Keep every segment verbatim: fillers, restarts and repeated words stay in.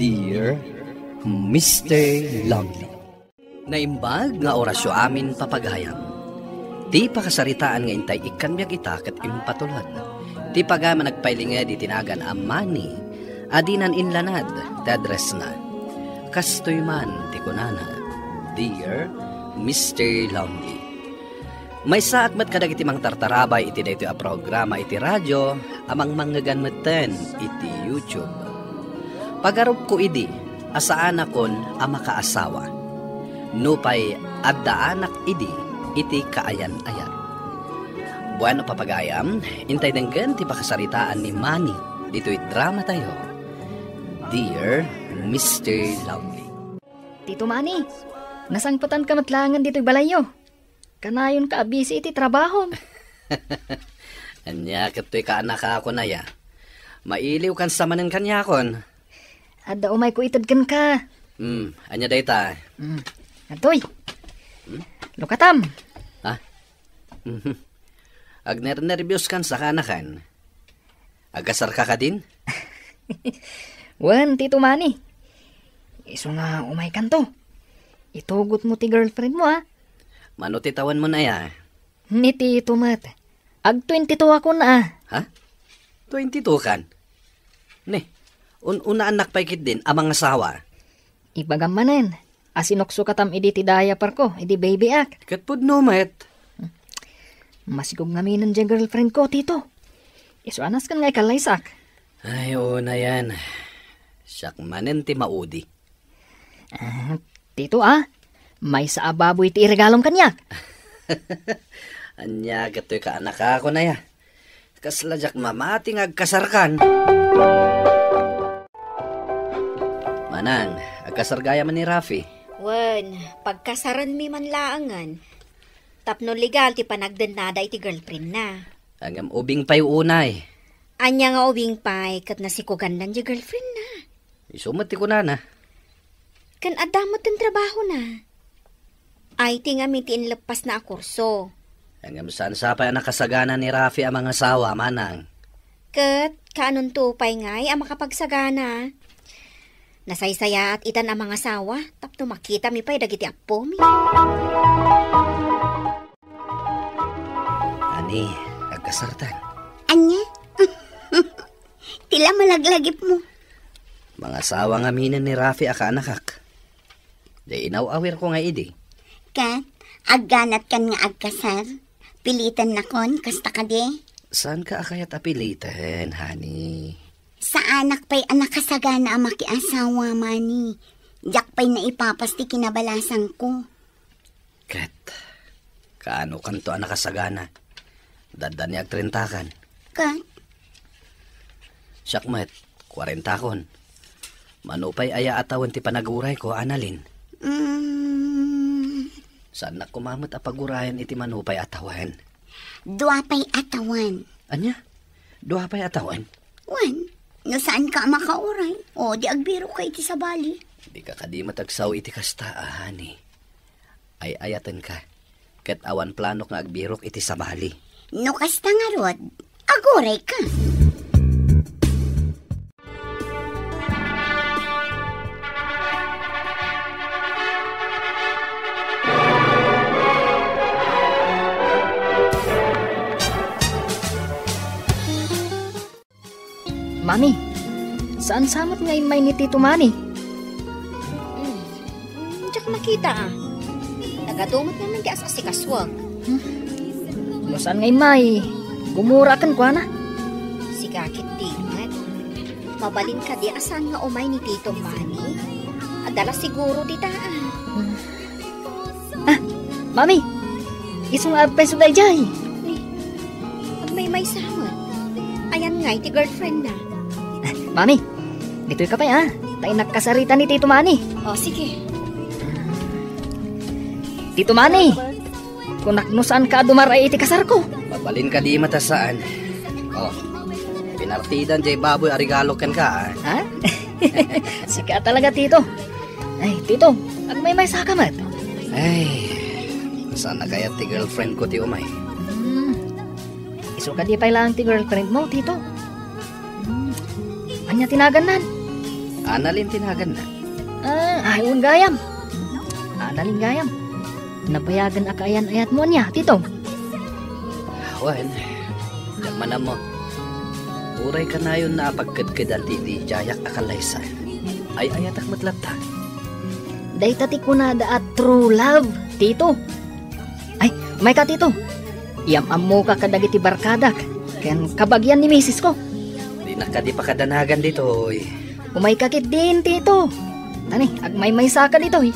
Dear Mister Lonely. Naimbag nga orasyo amin, papagayam. Ti pakasaritaan nga intay ikkan biag ita ket impatulod. Ti pagayam a nagpailinged iti nagan a Manny a dinan inlanad ti addressna. Kastoy man ti kunana, "Dear Mister Lonely." Maysaak met kadagiti mangtartarabay iti daytoy a programa iti radio a mangmangngegan metten iti YouTube. Pagarupko idi a saanakon a makaasawa, nupay addaanak idi iti kaayan-ayat. Bueno, papagayam, intay denggen ti pakasaritaan ni Manny ditoy dramatayo, Dear Mister Lonely. Tito Manny, nasangpetanka met laengen ditoy balayyo. Kanayonka a busy iti trabahom. Ania ket toy kaanakakon aya? Mailiwkansa manen kaniakon. Adda umayko ited kenka. Hmm, ania dayta? Hmm. Adtoy. Hmm? Lukatam. Ha? Mhm. Agnernerbioskansa kaanakan. Agkasarka kadin? Wen, Tito Manny. Isu nga umaykanto. Itugotmo ti girlfriendmo, a. Mano ti tawenmon aya? Ni Tito met. Ag twenty-two akon, a. Ha? Twenty-two kan? Ne, un-unaannak pay ketdin a mangasawa. Ibagam manen a sinuksukatam idi ti diaperko idi baby-ak. Ket pudno met. Masikog ngaminen diay girlfriendko, Tito. Isu a nasken nga ikallaysak. Ay, unayan. Siak manen ti maudi. Ah, Tito, a. Maysa a baboy ti iregalom kaniak. Ania ket toy kaanakakon aya? Kasla diak mamati nga agkasarkan. Manang, agkasar gayam ni Rafi? Wen, pagkasarenmi man laengen. Tapno legal ti panagdennada iti girlfriendna. Ngem ubing pay unay. Ania nga ubing pay ket nasikugandan diay girlfriendna? Isu met ti kunana. Ken adda met ti trabahona. Ay, ti ngamin ti inleppasna a kurso. Ngem saan sa pay a nakasagana ni Rafi a mangasawa, manang? Ket kaanonto pay ngay a makapagsagana? Nasaysayaat itan a mangasawa tapno makitami pay dagiti appomi. Ani, agkasartan? Ania? Ti la malaglagipmo. Mangasawa ngaminen ni Rafi a kaanakak. Di inaw-awirko nga idi. Ket, agganatkan nga agkasar? Pilitennakon, kasta kadi? Saanka a kayat a piliten, honey? Saanak pay a nakasagana a makiasawa, Manny. Diak pay naipapas ti kinabalasangko. Ket, kaanokanto a nakasagana? Dadda ni agtrintakan. Ket? Siak met, kuarentakon. Mano pay aya a tawen ti panagurayko, Annalyn? Mm. Saannak koma met a pagurayan iti mano pay a tawen. Dua pay a tawen. Ania? Dua pay a tawen? Wen, no saanka a makauray, o di agbirokka iti sabali. Dika kadi met agsao iti kasta, a, honey. Ay-ayatenka, ket awan planok nga agbirok iti sabali. No kasta ngarud, agurayka. Mami, saan sa met nga immay ni Tito Manny? Hmm, diak makita, a. Nagadu met ngamin ti as-asikasuak. Hmm? No saan nga immay, gumura kenkuana. Sika ketdi met. Mabalin kadi a saan nga umay ni Tito Manny? Adda la siguro dita, a. Hmm. Ah, Mami! Isu nga agpayso daydiay. Ni, agmaymaysa met. Ayan ngay ti girlfriendna. Ah, Mami, ditoyka pay, a. Ta innak kasarita ni Tito Manny. O, sige. Tito Manny, kunak no saanka a dumar-ay iti kasarko. Mabalin kadi met a saan. O, pinartidan diay baboy a regalo kenka, a. Ha? Sika talaga, Tito. Ay, Tito, agmaymaysaka met. Ay, saan a kayat ti girlfriendko ti umay? Hmm. Isu kadi pay laeng ti girlfriendmo, Tito? Hmm. Ania ti nagannan? Annalyn ti naganna. Ah, ay, wen gayam. Annalyn gayam. Nabayagen a kaayan-ayatmo ania, Tito? Wen, diak man ammo. Uray kanayon a pagkedkedan ti idi diayak a kallaysa. Ay-ayatak met latta. Dayta ti kunada a true love, Tito. Ay, umayka, Tito. Iyam-ammoka kadagiti barkadak ken kabagian ni misisko. Dinak kadi pakadanagan ditoy. Umayka ketdin, Tito. Tani, agmaymaysaka ditoy.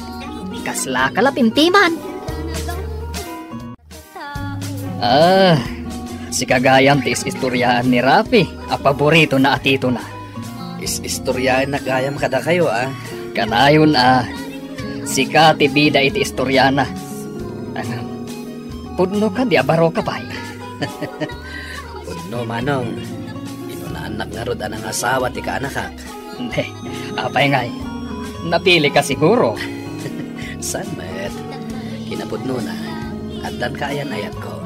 Kaslaka la timtiman. Ah, sika gayam ti is-istoriaan ni Rafi a paboritona a titona. Is-istoriaennak gayam kadakayo, a. Kanayon a sika ti bida iti istoriana. Ahem. Pudno kadi a baroka pay? Pudno, Manong. Pinunaannak ngarud a nangasawa ti kaanakak. Hindi. Apay ngay? Napilika siguro. Saan met? Kinapudnona, addan kaayan-ayatko.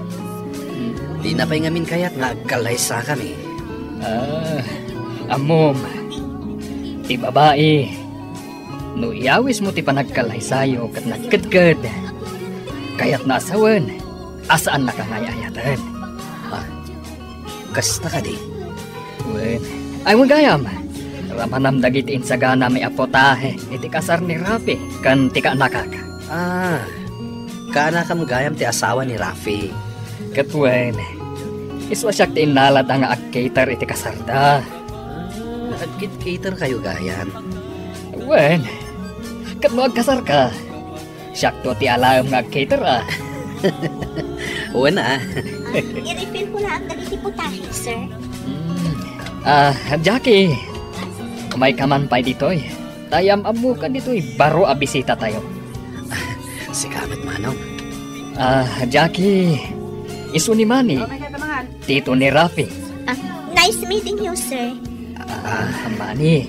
Dina pay ngamin kayat nga agkallaysakami. Ah, ammom, ti babai, no iyawismo ti panagkallaysayo ket nagkedked, kayatna a sawen a saannaka nga ay-ayaten. Ha? Kasta kadi? Wen, ay, wen gayam. Ramanam dagiti insaganami a putahe iti kasar ni Rafi ken ti kaanakak. Ah, kaanakam gayam ti asawa ni Rafi. Ket wen, isu a siak ti innalada nga ag-cater iti kasarda. Ah, ag-cater kayo gayam? Wen, ket no agkasarka, siakto ti alaem nga ag-cater, a. Wen, a. Ah, i-refill ko laeng dagiti putahe, sir. Hmm. Ah, Jackie, umayka man pay ditoy. Ta iyam-ammoka ditoy baro a bisitatayo. Sika met, Manong. Ah, Jackie, isu ni Manny, tito ni Rafi. Ah, nice meeting you, sir. Ah, Manny,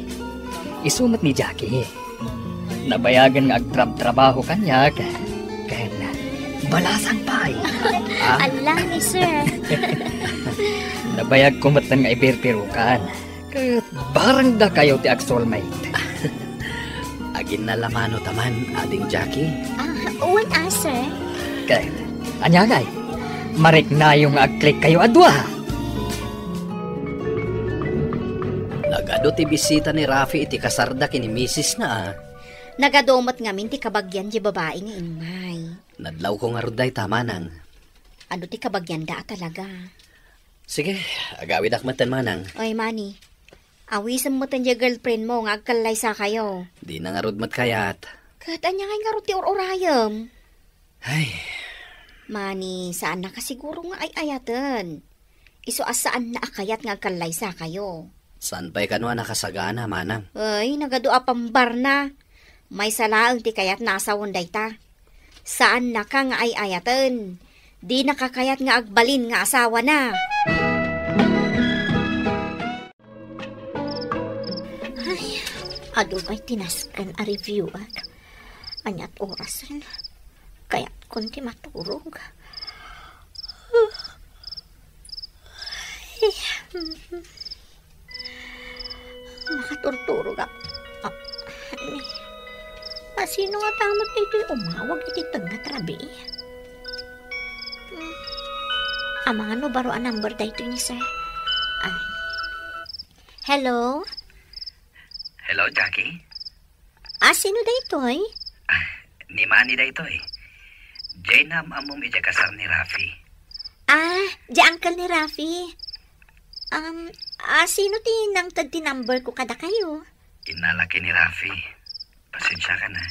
isu met ni Jackie. Nabayagen nga agtrabtrabaho kaniak, ken balasang pay. Ah? Ala ni sir. Nabayagko met nga ibirbirukan, ket barangdakayo ti agsoulmate. Aginnala mano ta man, Ading Jackie? Ah, wen a, sir. Ket, ania ngay? Mariknayo nga agklikkayo a dua. Nagadu ti bisita ni Rafi iti kasarda ken ni misisna, a. Nagadu met ngamin ti kabagian ti babai nga immay. Nadlawko ngarud dayta, Manang. Adu ti kabagianda a talaga. Sige, agawidak metten, Manang. Oy, Manny. Awisem metten diay girlfriendmo nga agkallaysakayo. Dina ngarud met kayat. Ket ania ngay ngarud ti ur-urayem? Ay. Manny, saannaka siguro nga ay-ayaten. Isu a saanna a kayat nga agkallaysakayo. Saan pay kano a nakasagana, Manang? Ay, nagadu a pambarna. Maysa laeng ti kayatna a sawen dayta. Saannaka nga ay-ayaten. Dinaka kayat nga agbalin nga asawana. Ay, adu pay ti nasken a review, a. Aniat orasen? Kayatkon ti maturog. Ay, makaturturog a. A, ni, a, sino nga tamot daytoy umawag iti tengnga ti rabii? Hmm. Amangan no baro a number daytoy ni sir. Ah. Hello? Hello, Jackie? Ah, sino daytoy? Ah, ni Manny daytoy. Jay, naam-ammom idiay kasar ni Rafi. Ah, di uncle ni Rafi. Um, ah, sino ti nangted ti number ko kadakayo? Innalak ni Rafi. Pasensiakan, a.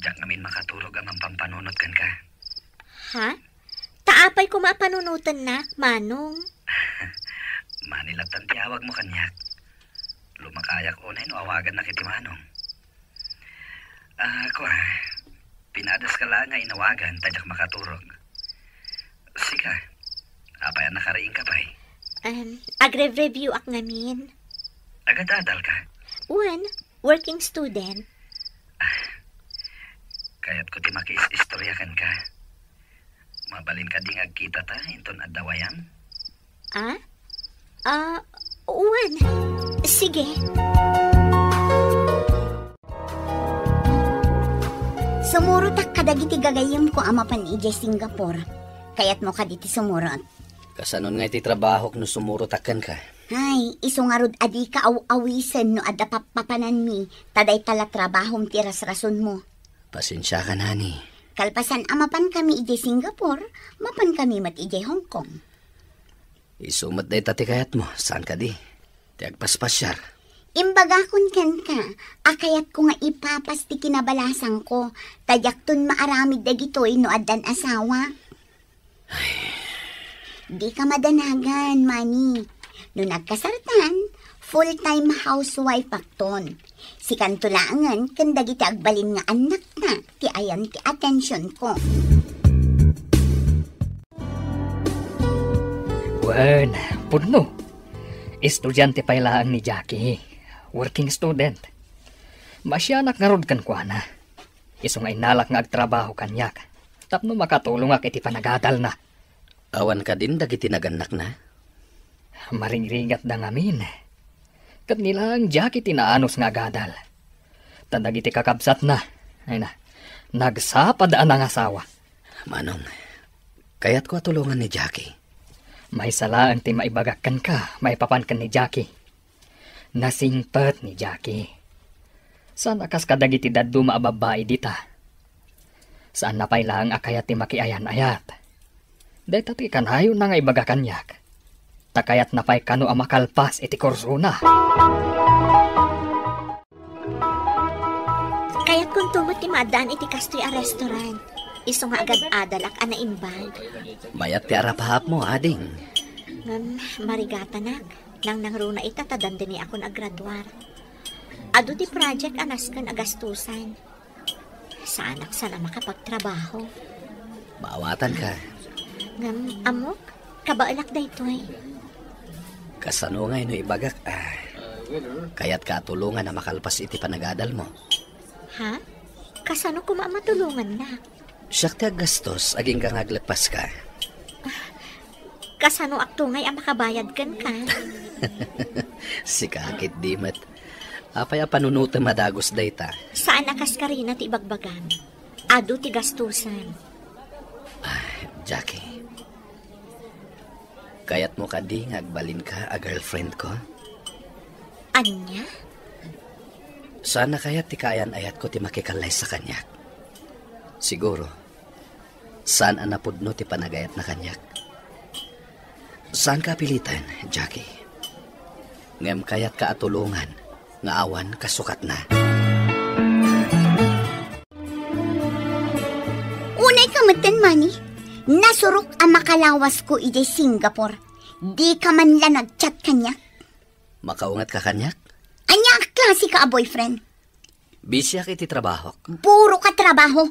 Diak ngamin makaturog a mampampanunot kenka. Ha? Ta apay koma a panunotenna, Manong? Manny lattan ti awagmo kaniak. Lumakayak unay no awagannak iti Manong. Ah, kua, pinadaska la nga inawagan ta diak makaturog. Sika, apay a nakariingka pay? Em, agre-review ak ngamin. Agadadalka? Wen, working student. Ah, kayatko ti makiis-istorya kenka. Mabalin kadi nga agkitata inton adda wayam? Ah? Ah, wen. Sige. Sumurotak kadagiti gagayyemko a mapan idiay Singapore. Kayatmo kadi ti sumurot? Kasanon nga iti trabahok no sumurotak kenka? Ay, isu ngarud a dika aw-awisen no adda pappapananmi, ta dayta la trabahom ti rasrasonmo. Pasensiakan, honey. Kalpasan a mapankami idiay Singapore, mapankami met idiay Hong Kong. Isu met dayta ti kayatmo, saan kadi? Ti agpaspasiar. Imbagakon kenka a kayatko nga ipapas ti kinabalasangko, ta diakton maaramid dagitoy no addan asawa. Dika madanagan, Manny. No nagkasartan, full-time housewife akton. Sikanto laengen ken dagiti agbalin nga annakta ti ayan ti atensionko. Wen, pudno. Estudiante pay laeng ni Jackie. Working student. Maasianak ngarud kenkuana. Isu nga innalak nga agtrabaho kaniak tapno makatulongak iti panagadalna. Awan kadin dagiti nagannakna? Marigrigatda ngamin. Ket ni laeng Jackie ti naanus nga agadal. Ta dagiti kakabsatna, ay na, nagsapad a nangasawa. Manong, kayatko a tulongan ni Jackie. Maysa laeng ti maibagak kenka maipapan ken ni Jackie. Nasingpet ni Jackie. Saan a kas kadagiti dadduma a babbai dita. Saanna pay laeng a kayat ti makiayan-ayat. Dayta ti kanayonna nga ibaga kaniak. Ta kayatna pay kano a makalpas iti kursona. Kayatkonto met ti maaddaan iti kastoy a restaurant. Isu nga agad-adalak a naimbag. Mayat ti arapaapmo, ading. Ngem, marigatanak. Nangnangruna ita ta dandani akon agraduar. Adu ti project a nasken a gastusan. Saanak saan a makapagtrabaho. Maawatanka. Ngem, ammok, kabaelak daytoy. Kasano ngay no ibagak a kayatka a tulongan a makalpas iti panagadalmo? Ha? Kasano koma a matulongannak? Siak ti aggastos, agingga nga agleppaska. Kasanoakto ngay a makabayad kenka? Sika ketdi met. Apay a panunotem a dagus dayta? Saan a kas karina ti ibagbagam. Adu ti gastusan. Ah, Jackie. Kayatmo kadi nga agbalinka a girlfriend ko? Ania? Saan a kayat ti kaayan-ayatko ti makikallaysa kaniak. Siguro, saan a napudno ti panagayatna kaniak. Saanka a piliten, Jackie. Ngem kayatka a tulongan nga awan kasukatna. Unay ka metten, Manny. Nasurok a makalawasko idiay Singapore. Dika man la nag-chat kaniak. Makaungatka kaniak? Ania a klaseka a boyfriend? Busyak iti trabahok. Puro ka trabaho.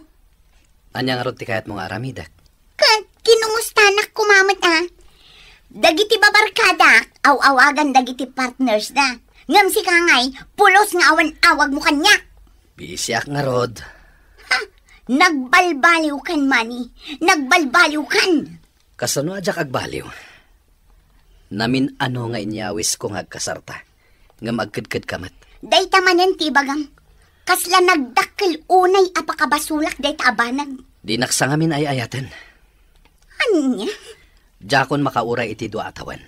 Ania ngarud ti kayatmo nga aramidek? Ket kinumustanak koma met a. Dagiti babarkadak, aw-awagan dagiti partners da. Ngem sika ngay, pulos nga awan awagmo kaniak. Busyak ngarud. Ha? Nagbalbaliwkan, Manny. Nagbalbaliwkan. Kasano a diak agbaliw? Namin-ano nga inyawisko nga agkasarta, ngem agkedkedka met. Dayta manen ti ibagam. Kasla nagdakkel unay a pakabasolak dayta a banag. Dinak sangamin ay-ayaten. Ania? Diakon makauray iti dua a tawen.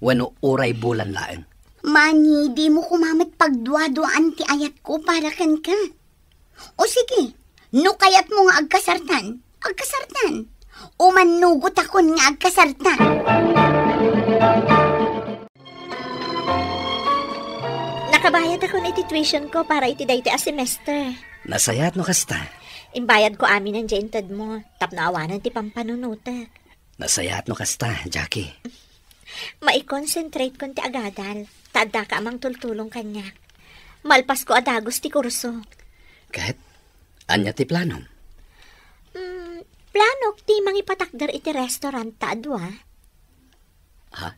Wenno uray bulan laeng. Manny, dimo koma met pagduaduaan ti ayatko para kenka. O sige, no kayatmo nga agkasartan, agkasartan. Umannugotakon nga agkasartan. Nakabayadakon iti tuition ko para iti daytoy a semester. Nasayaat no kasta. Imbayadko aminen diay intedmo, tapno awanen ti pampanunotek. Nasayaat no kasta, Jackie. Maikonsentratekon ti agadal, ta addaka a mangtultulong kaniak. Malpasko a dagus ti kurso. Ket, ania ti planom? Mm, planok ti mangipatakder iti restaurant ta adua. Ha?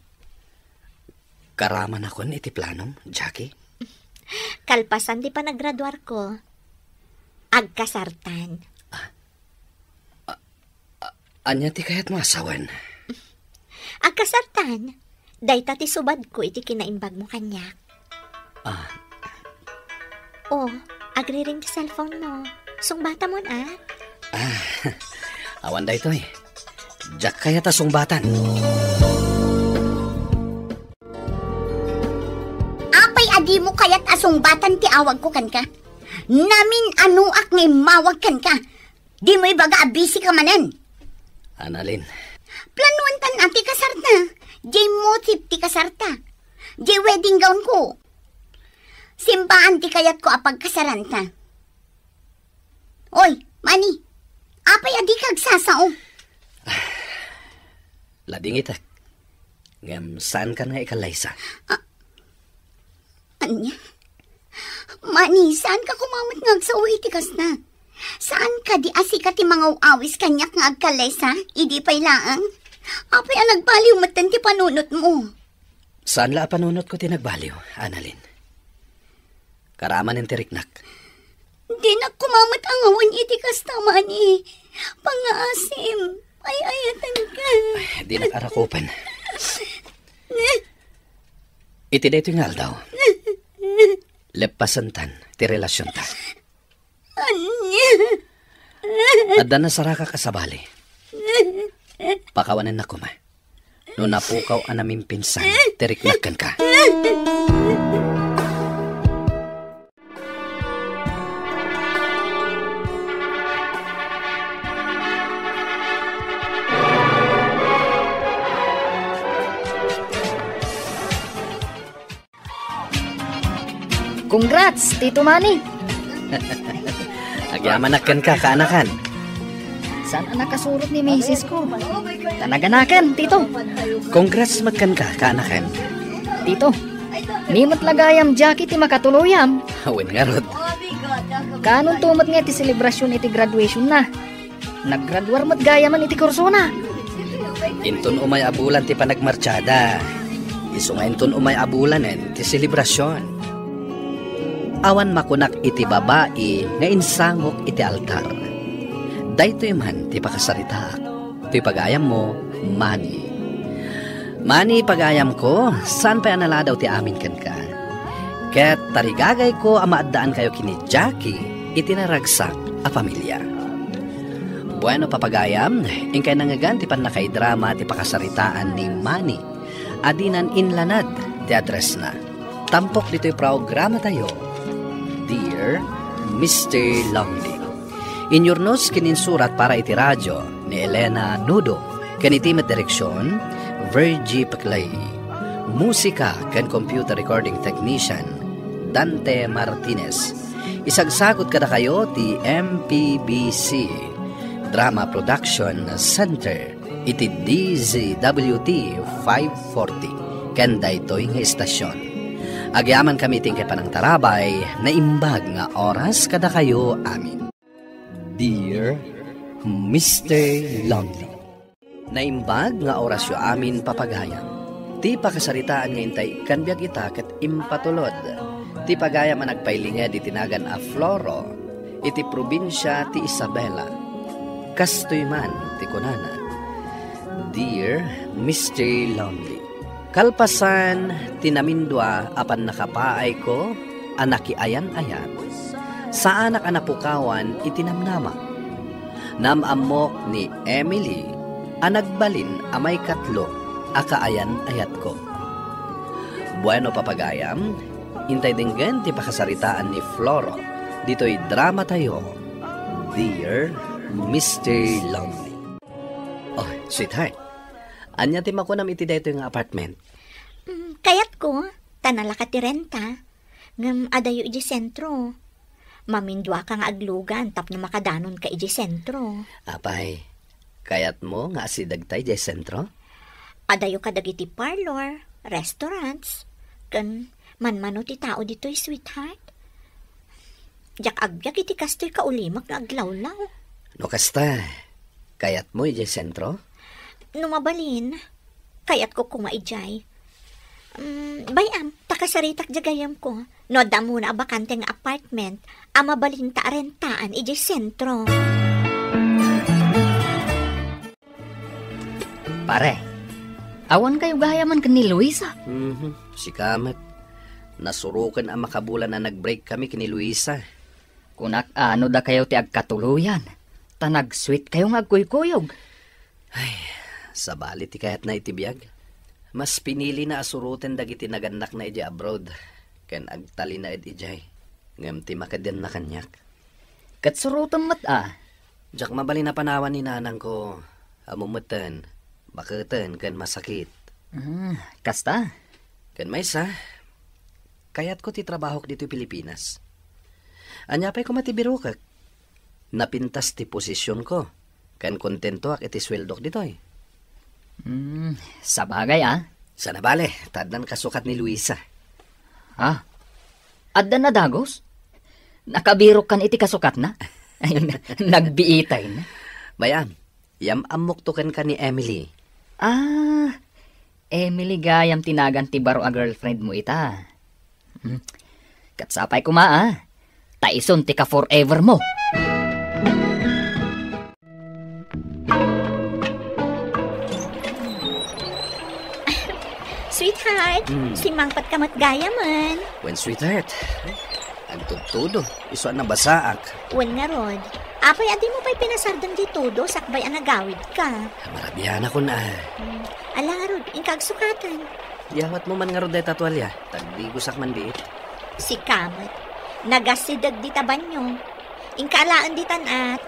Karamanakon iti planom, Jackie? Kalpasan ti panagraduarko, agkasartan. Ah, A-, ania ti kayatmo a sawen? Agkasartan, dayta ti subadko iti kinaimbagmo kaniak. Ah. Oh, agriring ti cellphone mo. Sungbatamon, a? Ah, awan daytoy. Diak kayat a sungbatan. Apay a dimo kayat a sungbatan ti awagko kenka? Namin-anoak nga immawag kenka. Dimo ibaga a busy ka manen. Annalyn. Planuantan a ti kasarta. Jay motif ti kasarta. Jay wedding gown ko. Simbaan ti kayatko a pagkasaranta. Oy, Manny, apay a dika agsasao? Ladingitek. Ngem saankan nga ikallaysa. Ah, ania? Manny, saanka koma met nga agsao iti kasta? Saan kadi a sika ti mangaw-awis kaniak nga agkallaysa? Idi pay laeng? Apay a nagbaliw metten ti panunotmo? Saan la a panunotko ti nagbaliw, Annalyn. Karamanen ti riknak. Dinak koma met angawen iti kasta, Manny. Pangngaasim, ay-ayatenka. Ay, dinak arakupen. Iti daytoy nga aldaw, leppasentan ti relasionta. Ania? Adda nasarakak a sabali. Pakawanennak koma. No napukaw a namimpinsan ti riknak kenka. Congrats, Tito Manny! Agyamanak kenka, kaanakan. Saan a nakasurot ni misis ko? Tanaganakan, Tito. Congrats met kenka, kaanakan. Tito, ni met la gayam Jackie ti makatuloyam. Wen ngarud. Kaanonto met nga ti selebrasion iti graduationna. Naggraduar met gayamen iti kursona. Inton umay a bulan ti panagmartiada. Isu nga inton umay a bulanen ti selebrasion. Awan makunak iti babai nga insangok iti altar. Daytoy man ti pakasaritaak. Ti pagayammo, Manny. Manny, pagayamko, saan pay a naladaw ti amin kenka. Ket tarigagayko a maaddaankayo ken ni Jackie iti naragsak a pamilia. Bueno, papagayam, inkay nangngegan ti pannakaidrama ti pakasaritaan ni Manny a dinan inlanad ti addressna. Tampok ditoy programatayo, Dear Mister Lonely. Inyurnos ken insurat para iti radio ni Elena Nudo, ken iti met direksion, Virgie Peclay. Musika ken computer recording technician, Dante Martinez. Isagsagut kadakayo ti M P B C Drama Production Center iti D Z W T five forty ken daytoy nga istasion. Agyamankami iti inkay panangtarabay, naimbag nga oras kadakayo amin. Dear Mister Lonely. Naimbag nga orasyo amin, papagayam. Ti pakasaritaan nga intay ikkan biag ita ket impatulod ti pagayam a nagpailinged iti nagan a Floro, iti probinsia ti Isabela. Kastoy man ti kunana, Dear Mister Lonely. Kalpasan ti namindua a pannakapaayko a nakiayan-ayat, saanak a napukawan iti namnama. Naam-ammok ni Emily a nagbalin a maikatlo a kaayan-ayatko. Bueno, papagayam, intay denggen ti pakasaritaan ni Floro ditoy dramatayo, Dear Mister Lonely. Oh, sweetheart, ania ti makunam iti daytoy nga apartment? Mm, kayatko, ta nalaka ti renta. Ngem adayo idiay sentro. Maminduaka nga aglugan tapno makadanonka idiay sentro. Apay, kayatmo nga asidegta idiay sentro? Adayo kadagiti parlor, restaurants, ken manmano ti tao ditoy, sweetheart. Diak agbiag iti kastoy kaulimek nga aglawlaw. No kasta, kayatmo idiay sentro? No mabalin, kayatko koma idiay. Mm, bay-am, ta kasaritak diay gayamko. No adda ammona a bakante nga apartment a mabalinta a rentaan idiay sentro. Pare, awankayo gayamen ken ni Luisa? Mhm, sika met. Nasuroken a makabulan a nag-break kami ken ni Luisa. Kunak, ano dakayo ti agkatuloyan? Ta nag-sweet kayo nga agkuykuyog. Ay, sabali ti kayatna iti biag. Mas pinilina a suroten dagiti nagannakna idiay abroad ken agtalinaed idiay. Ngem ti makeddianna kaniak. Ket surotem met a. Diak mabalin a panawan ni nanangko a mumeten, baketen, ken masakit. Ah, kasta? Ken maysa, kayatko ti trabahok ditoy Pilipinas. Ania pay koma ti birokek? Napintas ti posisionko, ken kontentoak iti sueldok ditoy. Hmm, sabagay, ah. Sana bale, ta addan kasukat ni Luisa. Ha? Addan a dagus? Nakabirokkan iti kasukatna? Ay, na-, nagbiitay na. Bay-am, yam-ammokto kenka ni Emily. Ah, Emily gayam ti nagan ti baro a girlfriend mo ita. Hmm. Ket sapay koma, ah. Ta isun ti ka-forever mo. Sweetheart, hmm, simmangpetka met gayamen. Wen, sweetheart. Agtudtudo. Isu a nabasaak. Wen ngarud, apay a dimo pay pinasardeng diay tudo sakbay a nagawidka? Marabianakon a. Hmm, ala ngarud, inka agsukaten. Yawatmo man ngarud dayta tualia, ta agdigosak man biit. Sika met. Nagasideg dita banio. Inka alaen ditan at.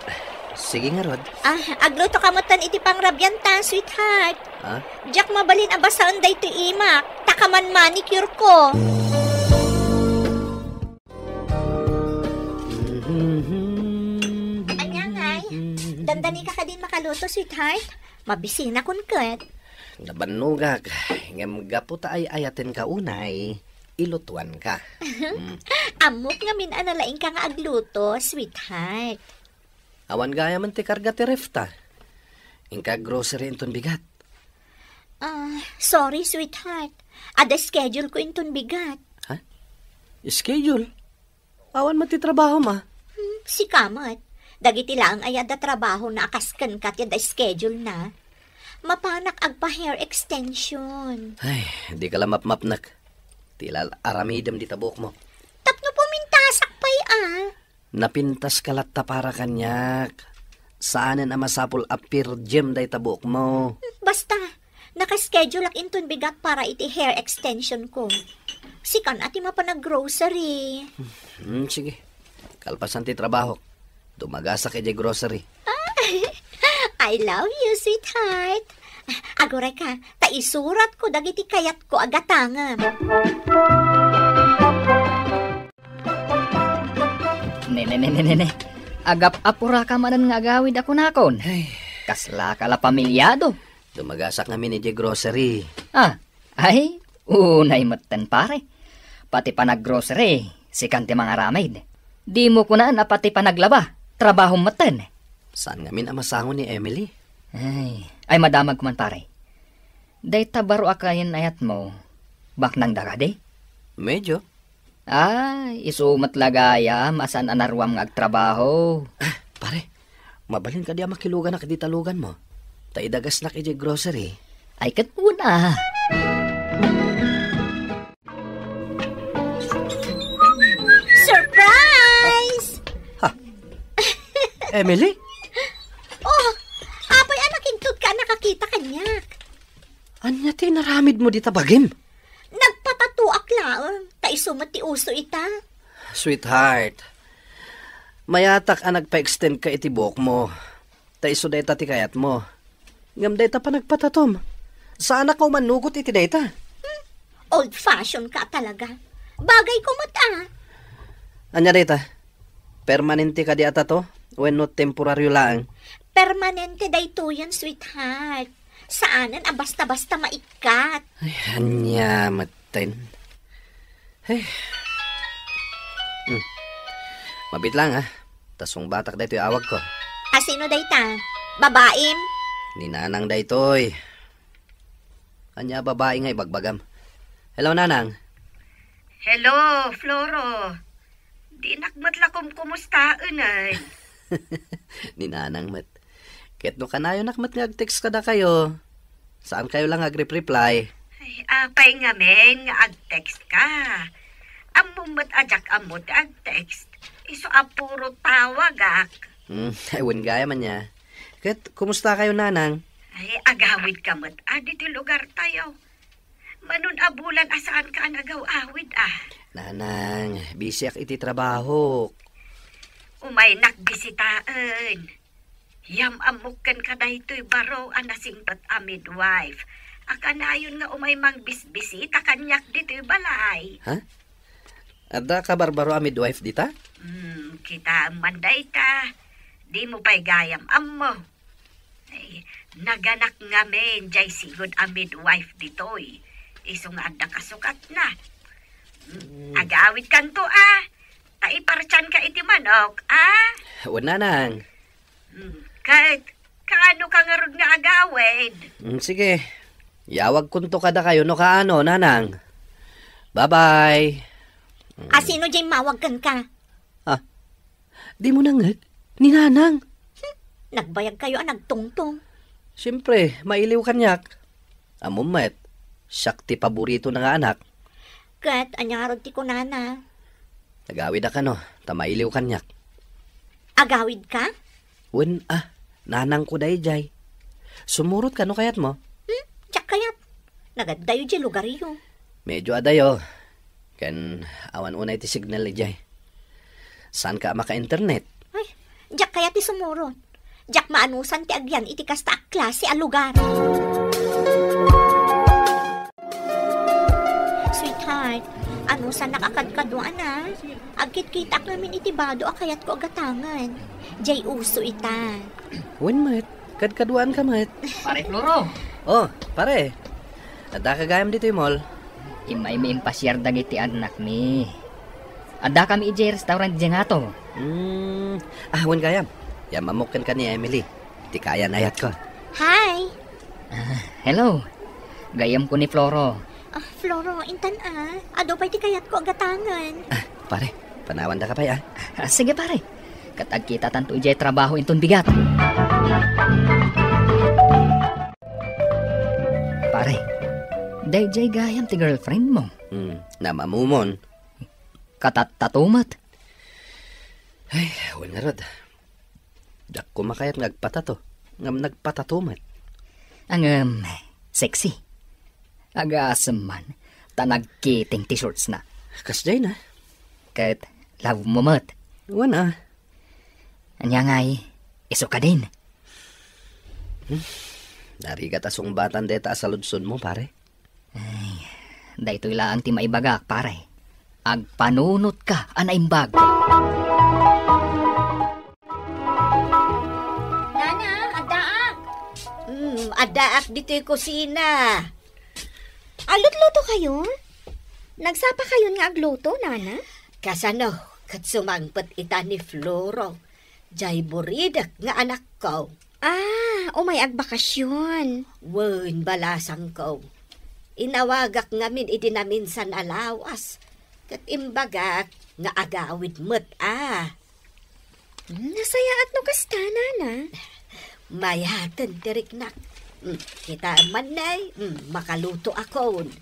Sige ngarud. Ah, aglutoka metten iti pangrabianta, sweetheart. Ha? Diak mabalin a basaen daytoy imak, ta kaman manicure ko. Ania, Nay? Dandanika kadin makaluto, sweetheart? Mabisinakon ket. Nabannogak, ngem gapu ta ay-ayatenka unay, ilutuanka. Mm. Ammok ngamin a nalaingka nga agluto, sweetheart. Awan gayamen ti karga ti refta. Inka grocery inton bigat. Ah, sorry, sweetheart. Adda schedule ko inton bigat. Ha? Schedule? Awan met ti trabahom a. Hmm, sika met. Dagiti laeng aya adda trabahona a kas kenka ti adda schedule na. Mapanak agpa-hair extension. Ay, dika la mapmapnek. Ti la aramidem dita buokmo. Tapno pumintasak pay a. Napintaska latta para kaniak. Saanen a masapul a pirjem dayta buokmo. Hmm, basta, naka-scheduleak inton bigat para iti hair extension ko. Sikan a ti mapan ag-grocery. Hmm, sige. Kalpasan ti trabahok, dumagasak idiay grocery. Ah, I love you, sweetheart. Agurayka, ta isuratko dagiti kayatko a gatangem. Ne, ne, ne, ne, ne, ne. Agap-apuraka manen nga agawid a kunakon. Ay. Kaslaka la pamilyado. Dumagasak ngamin idiay grocery. Ah, ay, unay metten, pare. Pati panag-grocery, sikan ti mangaramid. Dimo kunaen a pati panaglaba, trabahom metten. Saan ngamin a masango ni Emily? Ay, ay, madamag man, pare. Dayta baro a kayan-ayatmo, baknang da kadi? Medyo. Ay, isu met la gayam a saan a naruam nga agtrabaho. Ah, pare, mabalin kadi a makiluganak dita luganmo? Ta idagasnak idiay grocery. Ay, ket una. Surprise! Ha? Emily? Oh, apay a nakintudka a nakakita kaniak? Ania ti inaramidmo dita bagim? Nagpatatoak laeng, ta isu met ti uso ita. Sweetheart, mayatak a nagpa-extend ka iti buokmo, ta isu dayta ti kayatmo. Ngem dayta panagpatatom, saanak nga umanugot iti dayta. Hmm, old fashion ka talaga. Bagay ko met a. Ania dayta? Permanente kadi a tato wenno temporario laeng? Permanente daytoyen, sweetheart. Saanen a basta-basta maikkat. Ay, ania metten. Ay. Hmm. Mabit lang, ah. Ta sungbatak daytoy awagko. A sino dayta? Babaim? Ni Nanang daytoy. Ania a babai nga ibagbagam? Hello, Nanang. Hello, Floro. Dinak met la kumkumustaen, ay. Ni Nanang met. Ket no kanayonak met nga ag-text kadakayo, saan kayo lang agrep-reply? Ay, apay ngamin nga ag-text ka? Ammom met a diak ammo ti ag-text. Isu a puro tawagak. Hmm, ay, wen gayam ania. Ket, kumusta kayo, Nanang? Ay, agawid ka met a ditoy lugar tayo. Manon a bulan a saan ka a nagaw-awid, ah. Nanang, busy ak iti trabaho. Umaynak bisitaen. Yam-ammok kenka daytoy baro a nasingpet a midwife. A kanayon nga umay mangbisbisita kaniak ditoy balay. Ha? Adda ka barbaro a midwife dita? Hmm, kitaem man dayta. Dimo pay gayam ammo. Ay, naganak ngamin jay sigud a midwife ditoy. Isu nga adda kasukatna. Hmm, agawid kanto, ah. Ta ipartian ka iti manok, ah. Wen, Nanang. Hmm, ket, kaano ka ngarud nga agawid? Hmm, sige. Yawagkonto kadakayo no kaano, Nanang. Bye-bye. Hmm. A sino jay mawag kenka? Ah, dimo nanget? Ni Nanang. Hmm, nagbayag kayo a nagtungtong. Siyempre, mailiw kaniak. Ammom met, siak ti paboritona nga anak. Ket ania ngarud ti kunana? Agawid a kano, ta mailiw kaniak. Agawid ka? Wen a, nanangko daydiay. Sumurot ka no kayatmo. Hmm? Diak kayat. Nagaddayo diay lugaryo. Medyo adayo. Ken awan unay ti signal idiay. Saan ka a maka-internet? Ay, diak kayat ti sumurot. Diak maanusan ti agyan iti kasta a klase a lugar. Sweetheart, anusannak a kadkaduan a. Agkitkitaak ngamin iti bado a kayatko a gatangen. Jay uso ita. Wen met, kadkaduan ka met. Pare Floro. Oh, pare. Adda ka gayam ditoy mall? Immaymi impasiar dagiti annakmi. Adda kami idiay restaurant idiay ngato. Hmm, ah, wen gayam. Yam-ammok kenka ni Emily. Ti kayan-ayatko. Hi! Ah, hello. Gayamko ni Floro. Ah, Floro, intan a. Adu pay ti kayatko a gatangen. Ah, pare, panawandaka pay, ah. Ah, sige, pare. Ket agkitatanto idiay trabaho inton bigat. Pare, daydiay gayam ti girlfriend mo. Hmm, namamumon. Katattato met. Ay, wen ngarud. Diak koma kayat nga agpatato, ngem nagpatato met. Ngem, sexy. Agasem man, ta nagkiting ti shortsna. Kasdiay na. Ket love mo met. Wen a. Ania ngay, isu kadin? Hmm. Narigat a sungbatan dayta a saludsodmo, pare. Ay, daytoy laeng ti maibagak, pare. Agpanunotka a naimbag. Nana, addaak. Hmm, addaak ditoy kusina. Aglutluto kayo? Nagsapa kayon nga agluto, Nana? Kasano, ket sumangpet ita ni Floro. Jay buridek nga anakko. Ah, umay agbakasyon. Wen, balasangko. Inawagak ngamin idi naminsan a lawas. Ket imbagak nga agawid met a. Hmm, nasayaat no kasta, Nana. Mayaten ti riknak. Hmm, kitaem man, nay. Hmm, makaluto akon.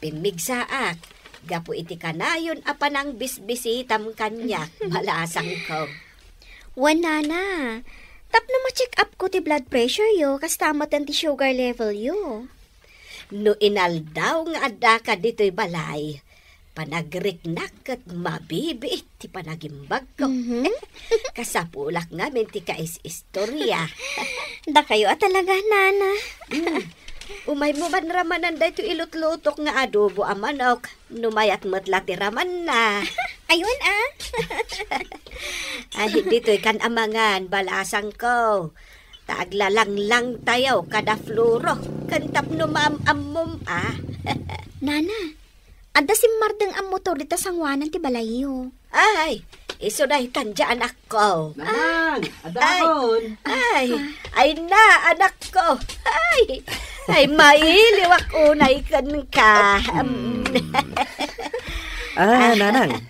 Pimmigsaak gapu iti kanayon a panangbisbisitam kaniak, balasangko. Wen, Nana, tapno ma-check up ko ti blood pressure yo, kasta met ti sugar level yo. No inaldaw nga addaka ditoy balay, panagriknak ket mabibiit ti panagimbagko. Mhm. Kasapulak ngamin ti kais-istorya. Dakayo a talaga, Nana. Mm. Umaymo man ramanan daytoy ilutlutok nga adobo a manok, no mayat met la ti ramanna. Ayun, ah. Ay, ditoy kan amangan, balasangko. Ta aglalanglang tayo kada Floro, ken tapno maam-ammom, ah. Nana, adda simmardeng a motor dita sangoanan ti balayyo. Ay, isu daytan dia anakko. Nanang, adda Ay. Akon. Ay, ay na, anakko. Ay, ay, mailiwak unay kenka. Mm. Ah, Nanang,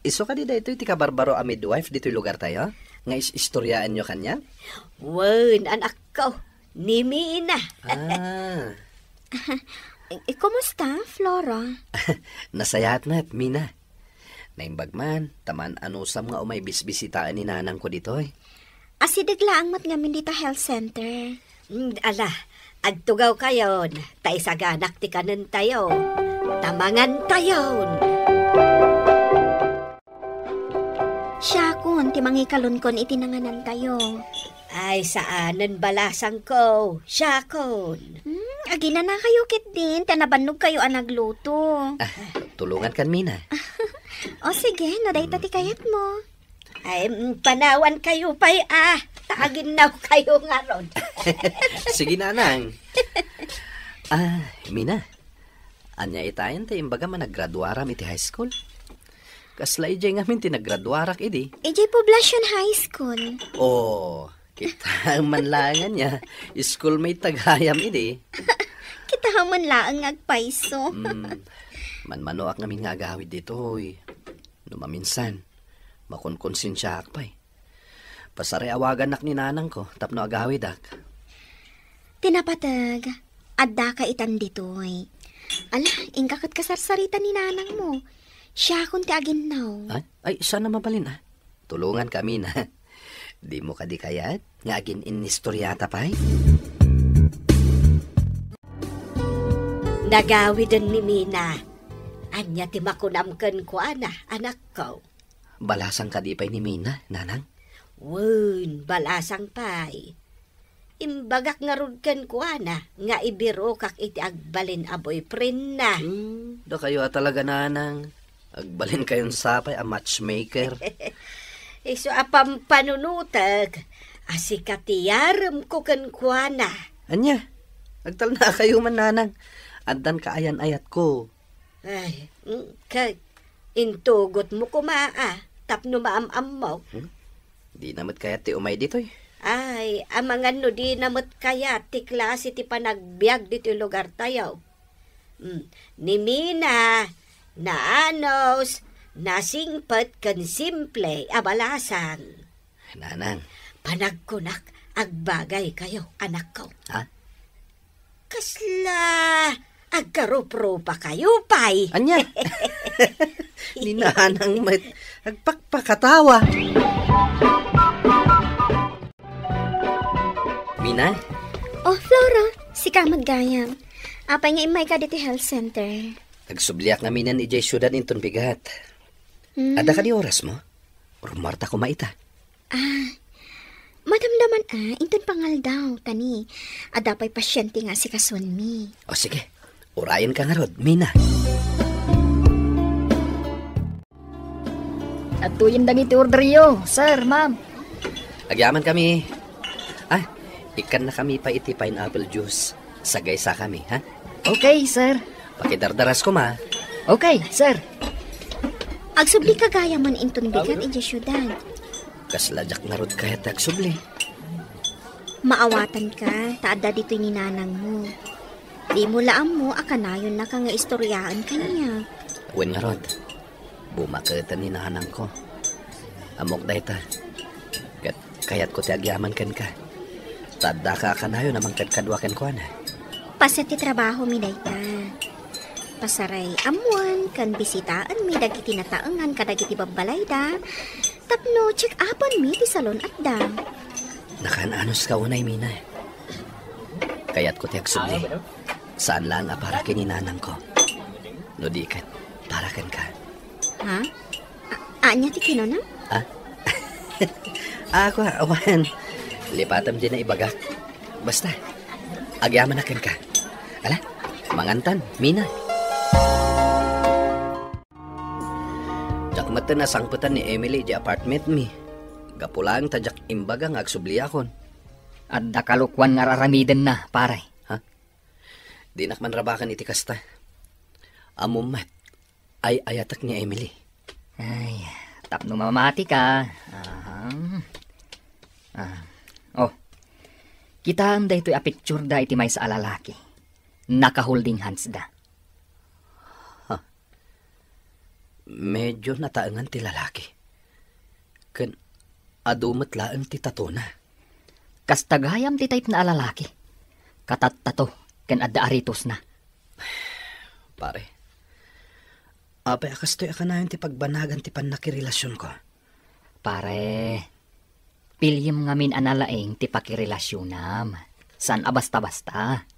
isu kadi daytoy ti kabarbaro a midwife ditoy lugar tayo? Nga is-istoryaanyo kaniak? Wen, anakko, ni Mina. Ah. Eh, kumusta, Flora? Nasayaat met, Mina. Naimbag man, ta maan-anusam nga umay bisbisitaen ni nanangko ditoy. Asideg laeng met ngamin dita health center. Mm, ala, agtugawkayon, ta isaganak ti kanentayo. Ta mangantayon. Siakon ti mangikalunkon iti nanganantayo. Ay, saanen, balasangko. Siakon. Hmm, aginanakayo ketdin, ta nabannogkayo a nagluto. Ah, tulongankan, Mina. O sige, no dayta ti kayatmo. Ay, mm, panawankayo pay, ah. Ta aginnawkayo ngarud. Sige, nanang. Ah, Mina, ania itayen ti imbagam a naggraduaram iti high school? Kasla idiay ngamin ti naggraduarak idi. Idiay Poblacion High School. Oh, kita man laeng ania, schoolmate ta gayam idi. Kita man laeng nga agpayso. Mm, manmanoak ngamin nga agawid ditoy. No maminsan, makonkonsensiaak pay. Pasaray awagannak ni nanangko tapno agawidak. Ti napateg, addaka itan ditoy. Ala, inka ket kasarsarita ni nanangmo. Siakon ti aginnaw. Ay, ay, saan a mabalin, ah. Tulonganka, Mina. Dimo kadi kayat nga agin-inistoriata pay? Nagawiden ni Mina. Ania ti makunam kenkuana, anakko? Balasang kadi pay ni Mina, nanang? Wen, balasang pay. Imbagak ngarud kenkuana nga ibirokak iti agbalin a boyfriendna. Hmm, dakayo a talaga, nanang. Agbalinkayon sa pay a matchmaker. Isu a pampanunotek a sika ti yaremko kenkuana. Ania? Agtalnakayo man, nanang. Addan kaayan-ayatko. Ay, mm, kay intugotmo koma, a, tapno maam-ammok. Hmm? Dina met kayat ti umay ditoy. Ay, amangan no dina met kayat ti klase ti panagbiag ditoy lugartayo. Mm, ni Mina, naanus, nasingpet ken simple a balasang. Nanang. Panagkunak, agbagaykayo, anakko. Ha? Kasla agkaruprupakayo pay. Ania? Ni nanang met, agpakpakatawa. Mina? Oh, Flora, sika met gayam. Apay nga immayka ditoy health center? Agsubliak ngaminen idiay siudad inton bigat. Hmm. Adda kadi orasmo? Rumarta koma ita. Ah, madamdaman a, inton pangaldaw, tani, adda pay pasyente nga asikasuenmi. O sige, urayenka ngarud, Mina. Adtoyen dagiti orderyo, sir, ma'am. Agyamankami. Ah, ikkannakami pay iti pineapple juice. Sagaysa kami, ha? Okay, sir. Pakidardaras koma. Okay, sir. Agsublika gayam inton bigat idiay siudad. Kasla diak ngarud kayat ti agsubli. Maawatanka, ta adda ditoy ni nanangmo. Dimo la ammo a kanayonnaka nga istoriaen kaniak. Wen ngarud. Bumaketen ni nanangko. Ammok dayta. Ket kayatko ti agyaman kenka. Ta addaka a kanayon a mangkadkadua kenkuana. Paset ti trabahomi dayta. Pasaray ammoen ken bisitaenmi dagiti nataengan kadagiti babbalayda tapno check-upenmi ti salon-atda. Nakaan-anuska unay, Mina. Kayatko ti agsubli. Saan laeng a para ken ni nanangko. No di ket, para kenka. Ha? A-, ania ti kinunam? Ah? Ako, awan. Lipatem diay naibagak. Basta, agyamanak kenka. Ala, mangantan, Mina. Diak met nasangpetan ni Emily idiay apartmentmi. Gapu laeng ta diak imbaga nga agsubliakon. Adda kalokoan nga ar-aramidenna, pare. Ha? Dinak manrabakan iti kasta. Ammom met, ay-ayatek ni Emily. Ay, tapno mamatika. Aha. Ah, oh. Kitaem daytoy a picture da iti maysa a lalaki. Naka-holding hands da. Ha. Medyo nataengan ti lalaki. Ken adu met laeng ti tatona. Kasta gayam ti type na a lalaki. Katattato ken adda aritosna. Pare, Apay a kastoy a kanayon ti pagbanagan ti pannakirelasionko? Pare, piliem ngamin a nalaing ti pakirelasionam. Saan a basta-basta.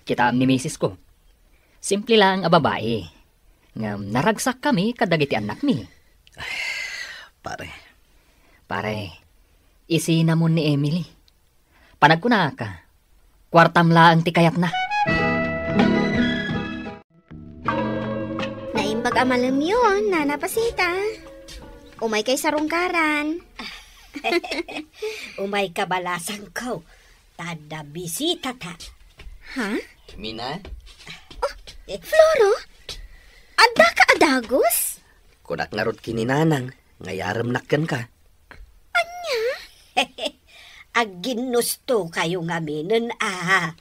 Kitaem ni misis ko. Simple laeng a babai. Ngem naragsakkami kadagiti annakmi. Pare. Pare, isinamon ni Emily. Panagkunaka, kuartam laeng ti kayatna. Naimbag a malemyo, Nana Pasita. Umaykay sarungkaran. Umayka balasangko. Ta adda bisitata. Ha? Mina? Oh, eh, Floro? Addaka a dagus? Kunak ngarud ken ni Nanang nga iyaremnak kenka. Ania? Agginnustokayo ngaminen a.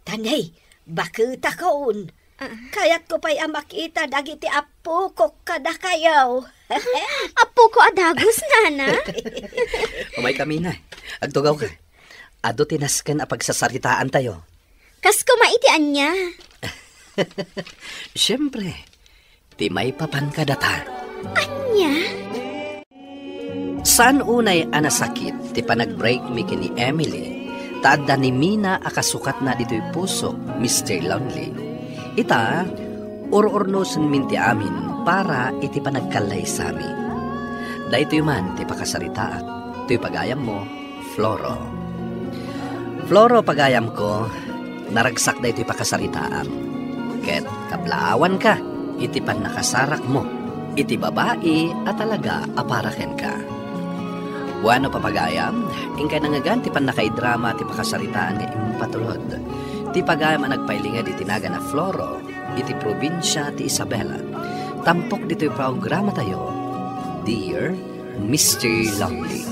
Tanay, baketakon. Ah. Kayatko pay a makita dagiti appokok kadakayo. Appoko a dagus, Nana? Umaykami na. Agtugawka. Adu ti nasken a pagsasaritaantayo. Kas koma iti ania? Siempre, ti maipapan kadata. Ania? Saan unay a nasakit ti panag-break mi ken ni Emily, ta adda ni Mina a kasukatna ditoy pusok, Mister Lonely. Ita, ur-urnosenmin ti amin para iti panagkallaysami. Daytoy man ti pakasaritaak, toy pagayammo, Floro. Floro, pagayamko, naragsak daytoy pakasaritaam. Ket kablaawanka iti pannakasarakmo iti babai a talaga a para kenka. Bueno, papagayam, inkay nangngegan ti pannakaidrama ti pakasaritaan nga impatulod ti pagayam a nagpailinged iti nagan a Floro iti probinsia ti Isabela. Tampok ditoy programatayo, Dear Mister Lonely.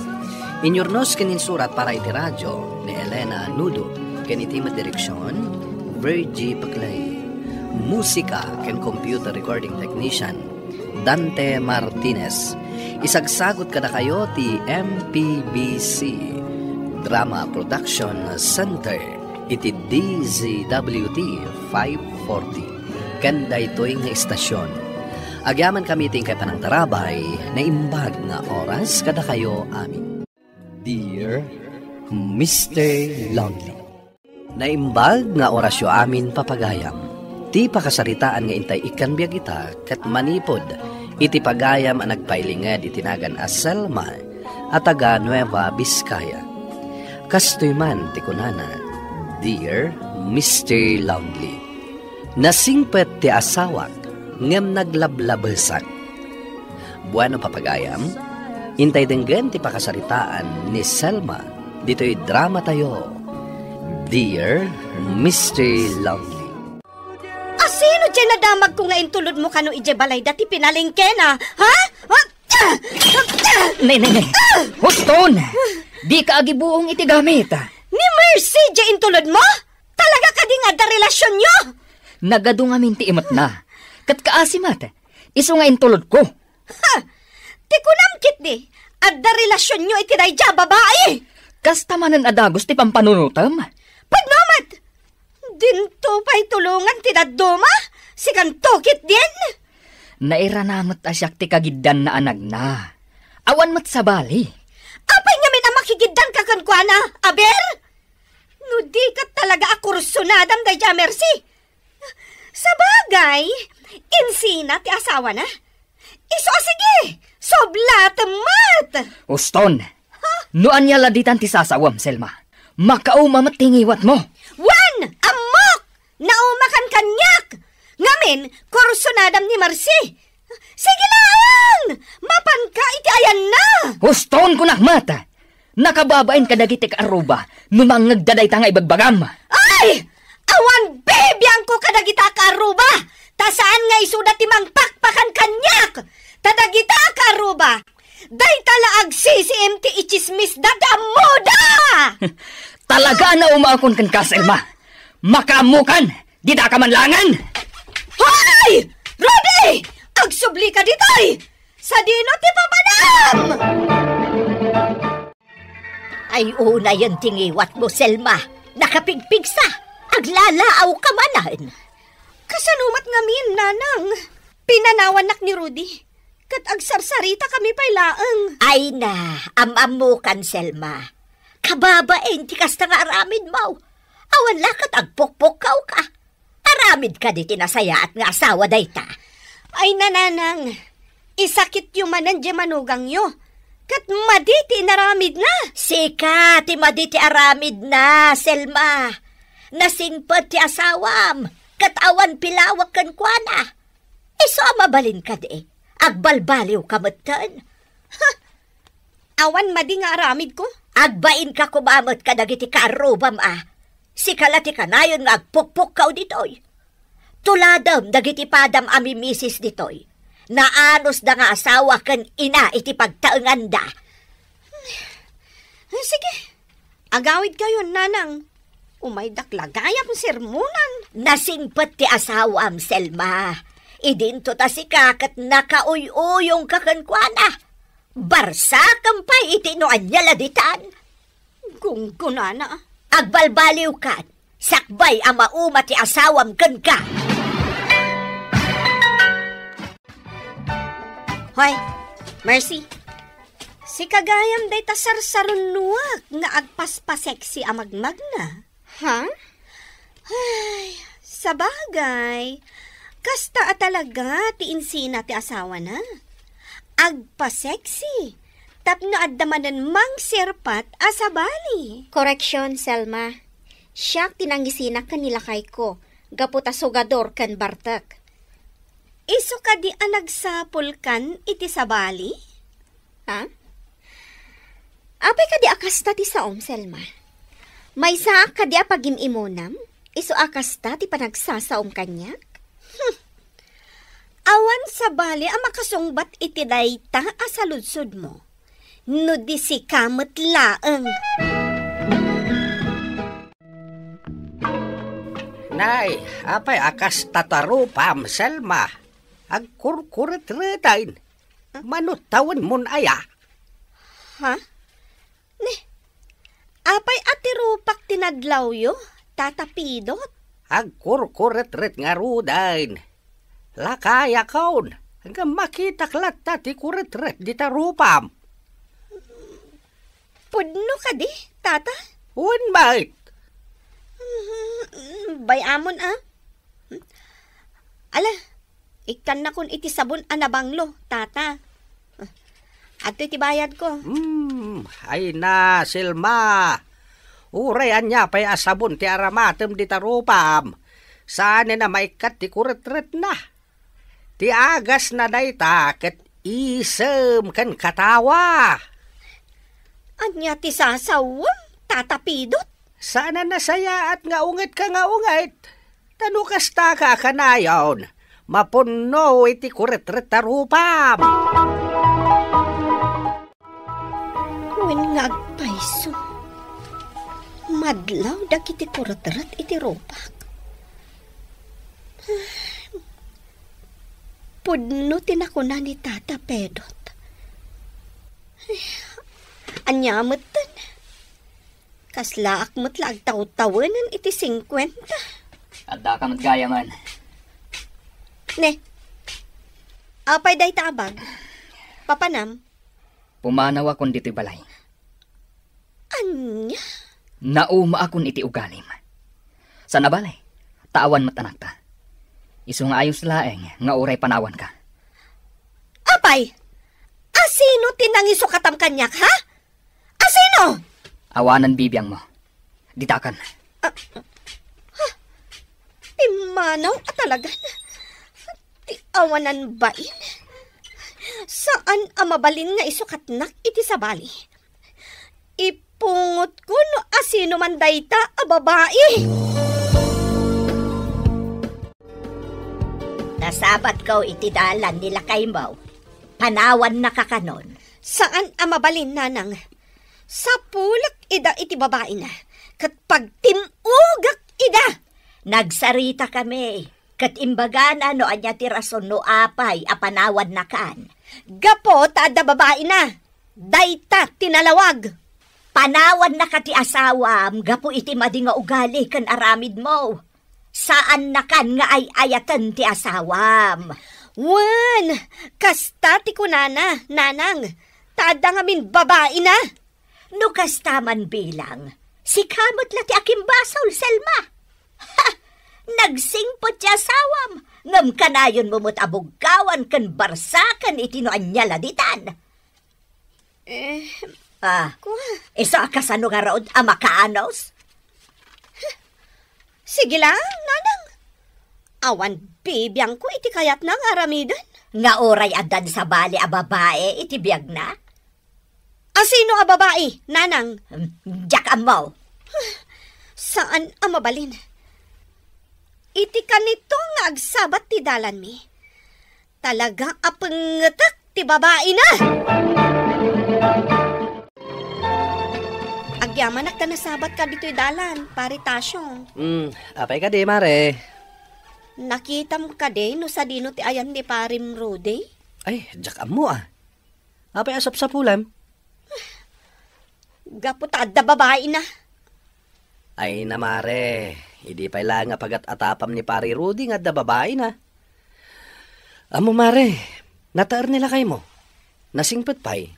Inyurnos ken insurat para iti radio ni Elena Nudo, ken iti met direksion, Virgie Paclay. Musika ken computer recording technician, Dante Martinez. Isagsagut kadakayo ti M P B C Drama Production Center iti D Z W T five forty. Ken daytoy nga istasyon, agyamankami iti inkay panangtarabay, naimbag nga oras kadakayo amin. Dear Mister Lonely. Naimbag nga orasyo amin, papagayam. Ti pakasaritaan nga intay ikkan biag ita ket manipud iti pagayam a nagpailinged iti nagan a Selma a taga Nueva Vizcaya. Kastoy man ti kunana, Dear Mister Lonely. Nasingpet ti asawak, ngem naglablabesan. Bueno, papagayam, intay denggen ti pakasaritaan ni Selma ditoy dramatayo, Dear Mister Lonely. Asino diay nadamagko nga intulodmo kano idiay balayda ti pinalengkena? Ha? Ha? Ne, ne, ne. Huston! Dika agibuong iti gamit. Ni Mercy diay intulodmo? Talaga kadi nga adda relasionyo? Nagadu ngamin ti imetna. Ket kaasi met, isu nga intulodko. Ha! Ti kunam ketdi, adda relasionyo iti daydiay a babai! Kasta manen a dagus ti pampanunotem? Pudno met! Dinto pay tulongan ti dadduma? Sikanto ketdin? Nairana met a siak ti kagiddanna a nagna. Awan met sabali. Apay ngamin a makigiddanka kenkuana, aber? No di ket talaga a kursunadam daydiay a Mercy. Sabagay, insina ti asawana. Isu a sige, sublatem met! Uston! Ha? No ania la ditan ti sasawem, Selma, makauma met ti ngiwatmo. Wen, ammok! Naumakan kaniak! Ngamin, kursunadam ni Mercy. Sige laeng! Mapanka iti ayanna! Uston, kunak met! Nakababain kadagiti kaarruba no mangngegda dayta nga ibagbagam. Ay! Awan bibiangko kadagita kaarruba! Ta saan nga isuda ti mangpakpakan kaniak! Ta dagita kaarruba, dayta la agsisiim ti itsismisda ti ammoda! Talaga a naumaakon kenka, Selma. Makaammokan, dita ka manlangan! Hoy! Rudy! Agsublika ditoy! Sadino ti papanam? Ay, unayen ti ngiwatmo, Selma. Nakapigpigsa. Aglalaaw ka manen. Kasano met ngamin, Nanang? Pinanawannak ni Rudy, ket agsarsaritakami pay laeng. Ay na, am-ammokan, Selma. Kababain ti kasta nga aramidmo. Awan la ket agpukpukkawka. Aramid kadi ti nasayaat nga asawa dayta? Ay, nanang, isakityo manen diay manugangyo, ket madi ti inaramidna. Sika ti madi ti aramidna, Selma. Nasingpet ti asawam, ket awan pilawek kenkuana. Isu a mabalin kadi, agbalbaliwka metten. Ha! Awan madi nga aramidko? Agbainka koma met kadagiti kaarrubam a. Sika la ti kanayon nga agpukpukkaw ditoy. Tuladem dagiti padam a mimisis ditoy. Naanusda nga asawa ken ina iti pagtaenganda. Eh, sige, agawidkayon, nanang. Umaydak la gayam sermonan. Nasingpet ti asawam, Selma. Idinto ta sika ket nakauy-uyongka kenkuana. Barsakem pay iti no ania la ditan. Gunggonana. Agbalbaliwkan, sakbay a mauma ti asawam kenka. Hoy, Mercy. Sika gayam dayta sarsarunnuak nga agpaspaseksi a magmagna. Ha? Ay, sabagay, kasta a talaga ti insina ti asawana. Agpaseksi, tapno adda manen mangsirpat a sabali. Koreksion, Selma. Siak ti nangisinak ken ni lakayko, gapu ta sugador ken bartek. Isu kadi a nagsapulkan iti sabali? Ha? Apay kadi a kasta ti saom, Selma? Maysaak kadi a pagim-imunam? Isu a kasta ti panagsasaom kaniak? Hmm. Awan sabali a makasungbat iti dayta a saludsodmo. No di sika met laeng. Nay, apay a kasta ta rupam, Selma? Agkurkuretreten. Mano tawenmon aya? Ha? Ne, apay a ti rupak ti nadlawyo, Tata Pidot? Agkurkuretret ngaruden. Lakayakon, ngem makitak latta ti kuretret dita rupam. Pudno kadi, Tata? Wen met. Mhm, bay-amon, a. Ala, ikkannakon iti sabon a nabanglo, Tata. Adtoy ti bayadko. Hmm, ay na, Selma. Uray ania pay a sabon ti aramatem dita rupam, saanen a maikkat ti kuretretna. Ti agasna dayta ket isem ken katawa. Ania ti sasawem, Tata Pidot? Saan a nasayaat nga ungetka nga unget. Ta no kastaka a kanayon, mapunno iti kuretret a rupam. Wen nga agpayso, madlaw dagiti kuretret iti rupak. Pudno ti nakuna ni Tata Pedot. Ania metten? Kaslaak met la agtawtawenen iti singkuenta. Addaka met gayamen. Ne, apay dayta a bag? Papanam? Pumanawakon ditoy balay. Ania? Naumaakon iti ugalim. Saan a bale, ta awan met anakta. Isu nga ayos laeng nga uray panawanka. Apay, asino ti nangisukatam kaniak, ha? Asino? Awanan bibiangmo. Ditakan. Ah, ha? Pimmanaw a talagan. Ti awanan bain. Saan a mabalin nga isukatnak iti sabali. Ipungotko no asino man dayta a babai. Nasabatko iti dalan ni lakaymo. Panawannaka kanon. Saan a mabalin, nanang. Sapulek ida iti babaina, ket pagtim-ugak ida. Nagsaritakami, ket imbagana no ania ti rason no apay a panawannakan. Gapu ta adda babaina, dayta ti nalawag. Panawannaka ti asawam gapu iti madi nga ugali ken aramidmo. Saannakan nga ay-ayaten ti asawam. Wen, kasta ti kunana, nanang, ta adda ngamin babaina. No kasta man bilang, sika met la ti akimbasol, Selma. Ha! Nagsingpet ti asawam, ngem kanayonmo met a buggawan ken barsaken iti no ania la ditan. Eh, Ah, kua. Isu a kasano ngarud a makaanus? Sige lang, nanang. Awan bibiangko iti kayatna nga aramiden. Nga uray addan sabali a babae iti biagna? Asino a babae, nanang? Hmm, diak ammo. Saan a mabalin. Iti kanito nga agsabat ti dalanmi, talaga a pengetek ti babaina. Agyamanak ta nasabatka ditoy dalan, Pare Tasio. Hmm, apay kadi, mare? Nakitam kadi no sadino ti ayan ni Parem Rudy? Ay, diak ammo, ah. Apay a sapsapulem? Gapu ta adda babaina. Ay na, mare, idi pay laeng a pagat-atapam ni Pare Rudy nga adda babaina. Ammo, mare, nataer ni lakaymo. Nasingpet pay.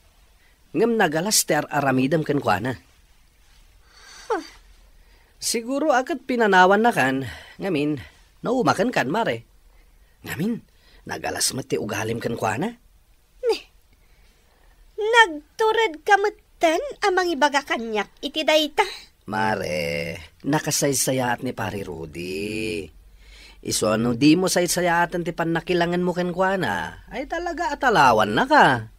Ngem nagalas ti ar-aramidem kenkuana. Huh. Siguro a ket pinanawannakan, ngamin, naumakenkan, mare. Ngamin, nagalas met ti ugalim kenkuana. Ne, nagturedka metten a mangibaga kaniak iti dayta? Mare, nakasaysayaat ni Pare Rudy. Isu a no dimo saysayaaten ti pannakilangenmo kenkuana, ay talaga a talawannaka.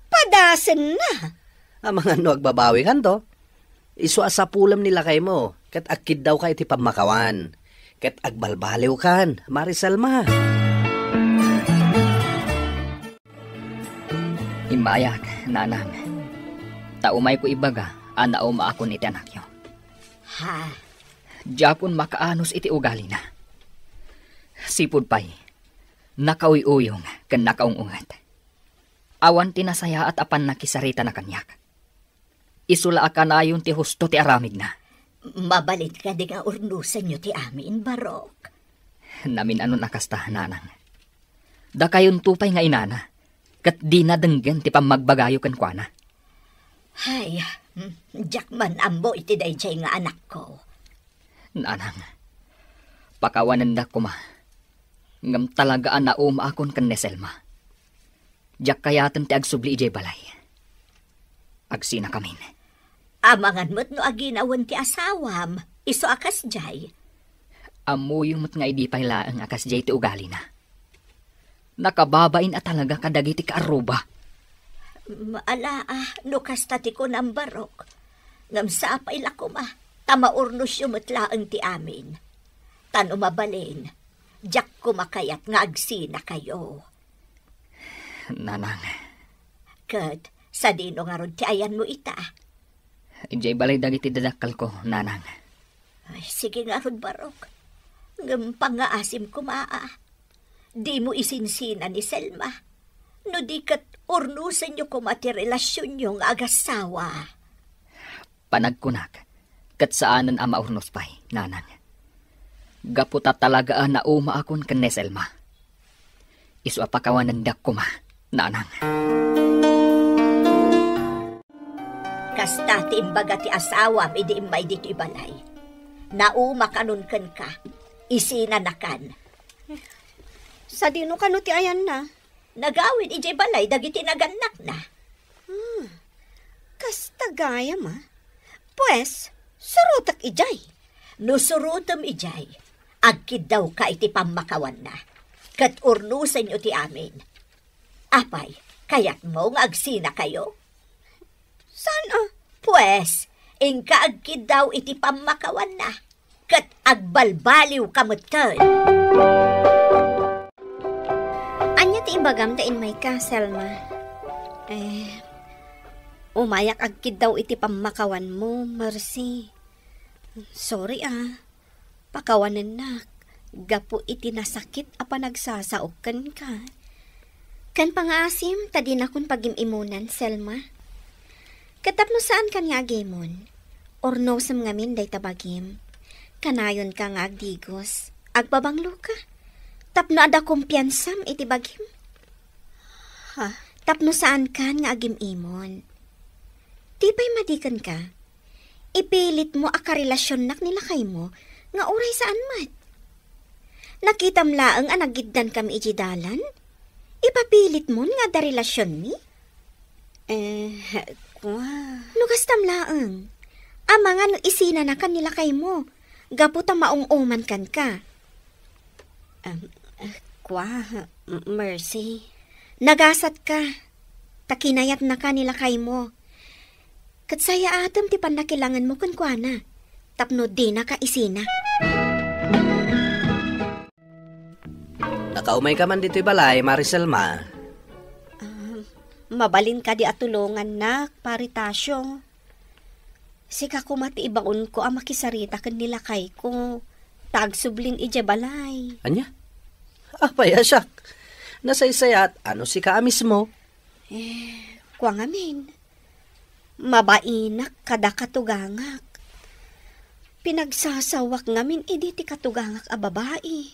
Padasenna. Amangan no agbabawikanto. Isu a sapulem ni lakaymo, ket agkiddawka iti pammakawan, ket agbalbaliwkan, Mare Selma. Immayak, nanang. Ta umayko ibaga a naumaakon iti anakyo. Ha? Diakon makaanus iti ugalina. Sipud pay, nakauy-uyong ken nakaung-unget. Awan ti nasayaat a pannakisaritana kaniak. Isu la a kanayon ti husto ti aramidna. Mabalin kadi nga urnosenyo ti amin, Barok? Namin-anon a kasta, nanang. Dakayonto pay nga inana, ket dina denggen ti pammagbagayo kenkuana. Hay, mm, diak man ammo iti daydiay nga anakko. Nanang, pakawanendak koma, ngem talaga a naumaakon ken ni Selma. Diak kayaten ti agsubli idiay balay. Agsinakamin. Amangan met no aginawen ti asawam, isu a kasdiay. Ammoyo met nga idi pay laeng a kasdiay ti ugalina. Nakababain a talaga kadagiti kaarruba. Ala, ah, no kasta ti kunam, Barok. Ngem sapay la koma, ta maurnosyo met laeng ti amin. Ta no mabalin, diak koma kayat nga agsinakayo. Nanang. Ket sadino ngarud ti ayanmo ita? Idiay balay dagiti dadakkelko, nanang. Ay, sige ngarud, Barok. Ngem pangngaasim koma, a. Dimo isinsina ni Selma. No di ket urnosenyo koma ti relasionyo nga agassawa. Panagkunak, ket saanen a maurnos pay, nanang. Gapu ta talaga a naumaakon ken ni Selma. Isu a pakawanendak koma, nanang. Kasta ti imbaga ti asawam idi immay ditoy balay. Naumakanon kenka, isinanakan. Sadino kano ti ayanna? Nagawid idiay balay dagiti nagannakna. Hmm, kasta gayam, a. Pues, surotek idiay. No surotem idiay, agkiddawka iti pammakawanna, ket urnosenyo ti amin. Apay, kayatmo nga agsinakayo? Saan a? Pues, inka agkiddaw iti pammakawanna, ket agbalbaliwka metten. Ania ti ibagam ta immayka, Selma? Eh, umayak agkiddaw iti pammakawanmo, Mercy. Sorry, a. Pakawanennak gapu iti nasakit a panagsasaok kenka. Ken pangngaasim ta dinakon pagim-imunan, Selma. Ket tapno saankan nga agimon, urnosem ngamin dayta bagim. Kanayonka nga agdigos, agbabangloka. Tapno adda kumpiansam iti bagim. Ha? Tapno saankan nga agim-imon. Ti pay madiken ka, ipilitmo a karelasionnak ni lakaymo nga uray saan met. Nakitam laeng a nagiddankami idiay dalan? Ipapilitmon nga adda relasionmi? Eh, kua. No kastam laeng, amangan no isinanakan ni lakaymo, gapu ta maum-uman kenka. Em, eh, kua, M-, Mercy. Nagasat ka, ta kinayatnaka ni lakaymo. Ket sayaatem ti pannakilangenmo kenkuana, tapno dinaka isina. Nakaumay ka man ditoy balay, Mare Selma. Ah, mabalin kadi a tulongannak, Pare Tasio. Sika koma ti ibaonko a makisarita ken ni lakayko, ta agsublin idiay balay. Ania? Apay a siak? Nasaysayat a no sika a mismo. Eh, kua ngamin. Mabainak kada katugangak. Pinagsasawak ngamin idi ti katugangak a babai.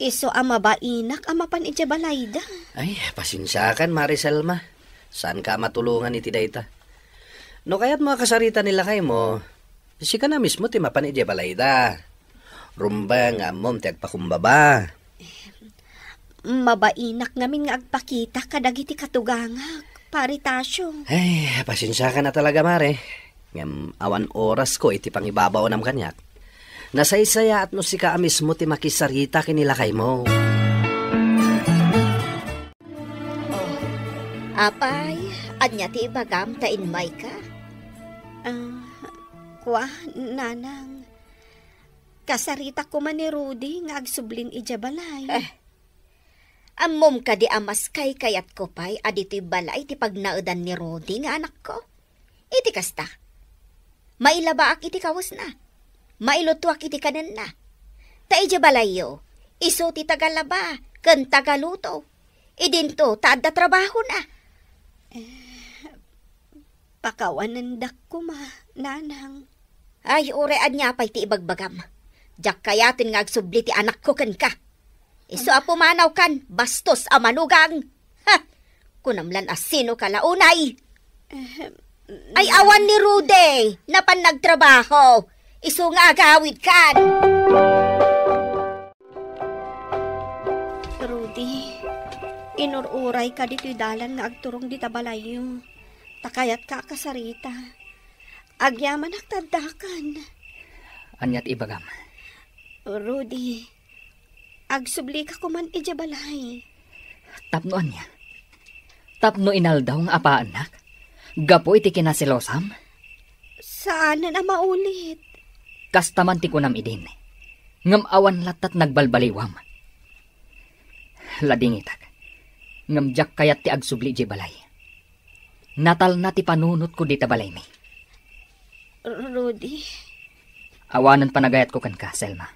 Isu a mabainak a mapan idiay balayda. Ay, pasensiakan, Mare Selma. Saanka a matulongan iti dayta. No kayatmo a kasarita ni lakaymo, sika na mismo ti mapan idiay balayda. Rumbeng nga ammom ti agpakumbaba. Mabainak ngamin nga agpakita kadagiti katugangak, Pare Tasio. Ay, pasensiakan a talaga, Mare. Ngem awan orasko iti pangibabaonam kaniak. Nasaysayaat no sika a mismo ti makisarita ken ni lakaymo. Oh, apay, ania ti ibagam ta immayka? Ah, kua, nanang. Kasaritak koma ni Rudy nga agsublin idiay balay. Eh, ammom kadi a mas kaykayatko pay a ditoy balay ti pagnaedan ni Rudy nga anakko? Iti kasta, mailabaak iti kawesna, mailutuak iti kanenna. Ta idiay balayyo, isu ti tagalaba ken tagaluto. Idinto ta adda trabahona. Eh, pakawanendak koma, nanang. Ay, uray ania pay ti ibagbagam. Diak kayaten nga agsubli ti anakko kenka. Isu a pumanawkan, bastos a manugang. Ha! Kunam lan a sinoka la unay. Ahem. Ay, awan ni Rudy. Napan nagtrabaho. Isu nga agawidkan. Rudy, inur-urayka ditoy dalan nga agturong dita balayyo. Ta kayatka a kasarita. Agyamanak ta addakan. Ania ti ibagam? Rudy, agsublika koman idiay balay. Tapno ania? Tapno inaldaw nga apaannak? Gapu iti kinaselosam? Saanen a maulit. Kasta man ti kunam idin. Ngem awan lattat nagbalbaliwam. Ladingitak. Ngem diak kayat ti agsubli idiay balay. Natalna ti panunotko dita balaymi. Rudy. Awanen panagayatko kenka, Selma.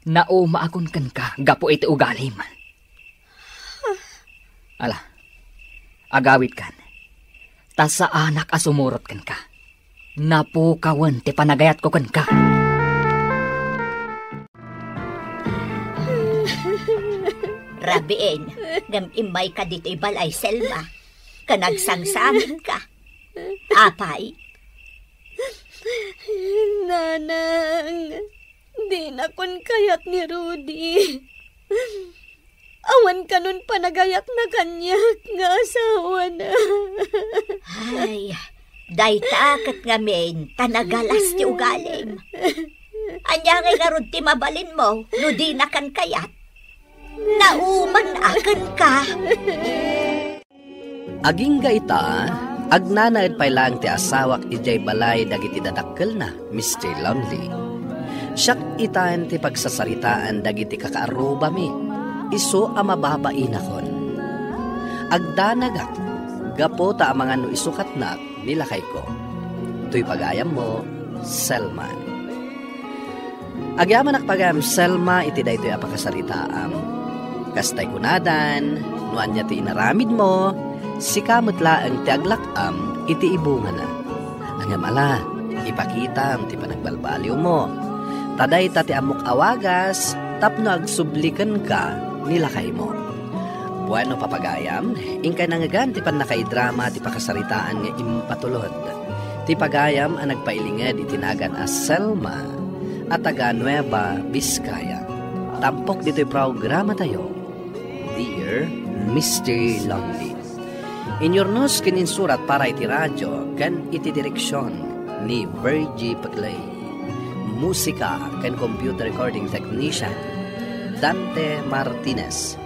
Naumaakon kenka gapu iti ugalim. Ala, agawidkan. Ta saanak a sumurot kenka. Napukawen ti panagayatko kenka. Rabiin, ngem immayka ditoy balay, Selma. Ken agsangsangitka. Apay? Nanang, dinakon kayat ni Rudy. Awan kanon panagayatna kaniak nga asawana. Ay, dayta ket ngamin ta nagalas ti ugalim. Ania ngay ngarud ti mabalinmo no dinakan kayat? Nauman a kenka. Agingga ita, agnanaed pay laeng ti asawak idiay balay dagiti dadakkelna, Mister Lonely. Siak itan ti pagsasaritaan dagiti kakaarrubami, isu a mababainakon. Agdanagak, gapu ta amangan no isu katnak ni lakayko. Toy pagayammo, Selma. Agyamanak pagayam, Selma, iti daytoy a pakasaritaam. Kastay kunadan, no ania ti inaramidmo, sika met laeng ti aglak-am iti ibungana. Ngem ala, ipakitam ti panagbalbaliwmo. Ta dayta ti ammok a wagas, tapno agsubli kenka ni lakaymo. Bueno, papagayam, inkay nangngegan ti pannakaidrama ti pakasaritaan nga impatulod ti pagayam a nagpailinged iti nagan a Selma a taga Nueva Vizcaya. Tampok ditoy programatayo, Dear Mister Lonely. Inyurnos ken insurat para iti radio ken iti direksion ni Virgie Peclay. Musika ken computer recording technician, Dante Martinez.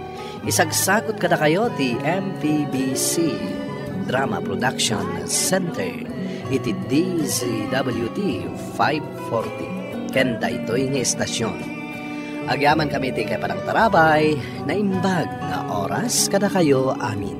Isagsagut kadakayo ti M P B C Drama Production Center iti D Z W T five forty ken daytoy nga estasion. Agyaman kami ti inkay panangtarabay, naimbag nga oras kadakayo amin.